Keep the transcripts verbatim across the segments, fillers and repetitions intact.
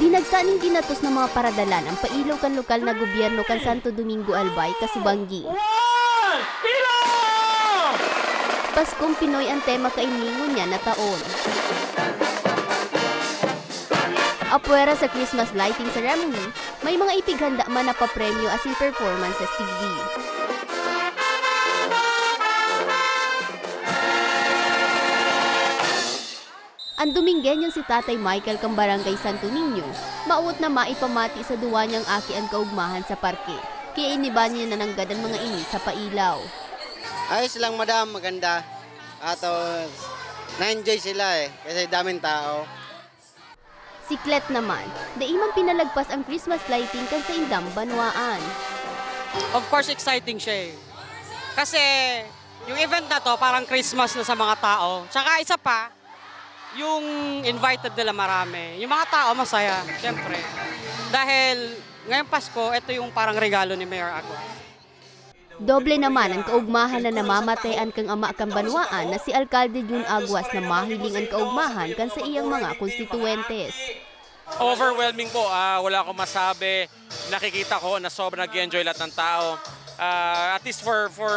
Dinagsa nin ginatos na mga paradalan an pailaw kan lokal na gobyerno kan Santo Domingo, Albay, kasubanggi. Paskong Pinoy an tema kaini ngunyan na taon. Apwera sa Christmas lighting ceremony, may mga ipighanda man na papremyo asin performances digdi. An Domingueño si Tatay Michael kan Barangay Santo Niño, mawot na maipamati sa duwa niyang aki an kaugmahan sa parke, kaya iniba niya na nanggad an mga ini sa pailaw. Ayos lang, madam, maganda. At, uh, na-enjoy sila eh, kasi daming tao. Si Clet naman, dai man pinalagpas ang Christmas lighting kan saindang banwaan. Of course, exciting siya eh. Kasi yung event na to, parang Christmas na sa mga tao. Tsaka isa pa, yung invited nila marami. Yung mga tao masaya, syempre. Dahil ngayong Pasko, ito yung parang regalo ni Mayor Aguas. Doble naman an kaugmahan na namamatean kan ama kan banwaan na si Alkalde Jun Aguas na mahiling an kaugmahan kan saiyang mga konstituyentes. Overwhelming po. Ah, wala akong masabi. Nakikita ko na sobrang nag-enjoy lahat ng tao. Ah, at least for for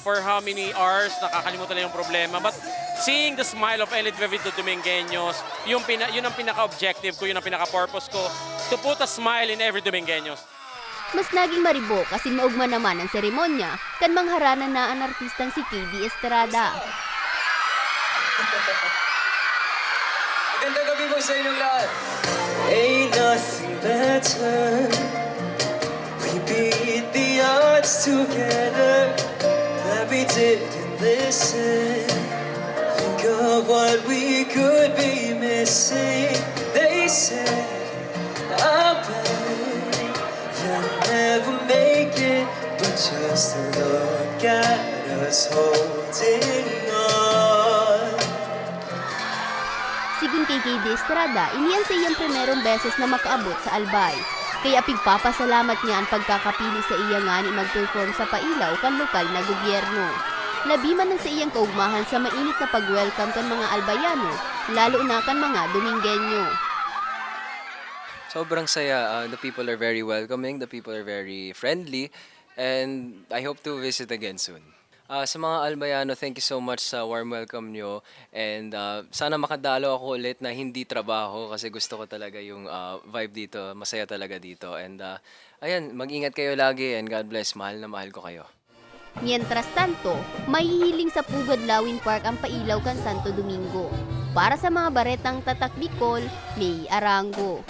for how many hours, nakakalimutan na yung problema. But seeing the smile of Elite Vivito Domingueños, yung pina, yun ang pinaka-objective ko, yun ang pinaka-purpose ko, to put a smile in every Domingueños. Mas naging maribok asin maugma naman an seremonya kan mangharanan na an artistang si K D Estrada. Magandang gabi po sa inyong lahat. Ain't nothing better. We beat the odds together. Let me did and listen. Think of what we could be missing. They said, I bet you'll never make it, but just look at us holding on. Sigon kay K D Estrada, ini an saiyang primerong beses na makaabot sa Albay. Kaya pigpapasalamat niya an pagkakapili sa iya ngani mag-perform sa pailaw kan lokal na gobyerno. Labi man an saiyang kaugmahan sa mainit na pag-welcome kan mga Albayano, lalo na kan mga Domingueño. Sobrang saya. Uh, the people are very welcoming, the people are very friendly, and I hope to visit again soon. Uh, sa mga Albayano, thank you so much sa warm welcome nyo. And uh, sana makadalo ako ulit na hindi trabaho kasi gusto ko talaga yung uh, vibe dito. Masaya talaga dito. And uh, ayan, mag-ingat kayo lagi and God bless. Mahal na mahal ko kayo. Mientras tanto, mahihiling sa Pugad Lawin Park ang pailaw kan Santo Domingo. Para sa mga baretang Tatak Bicol, May Arango.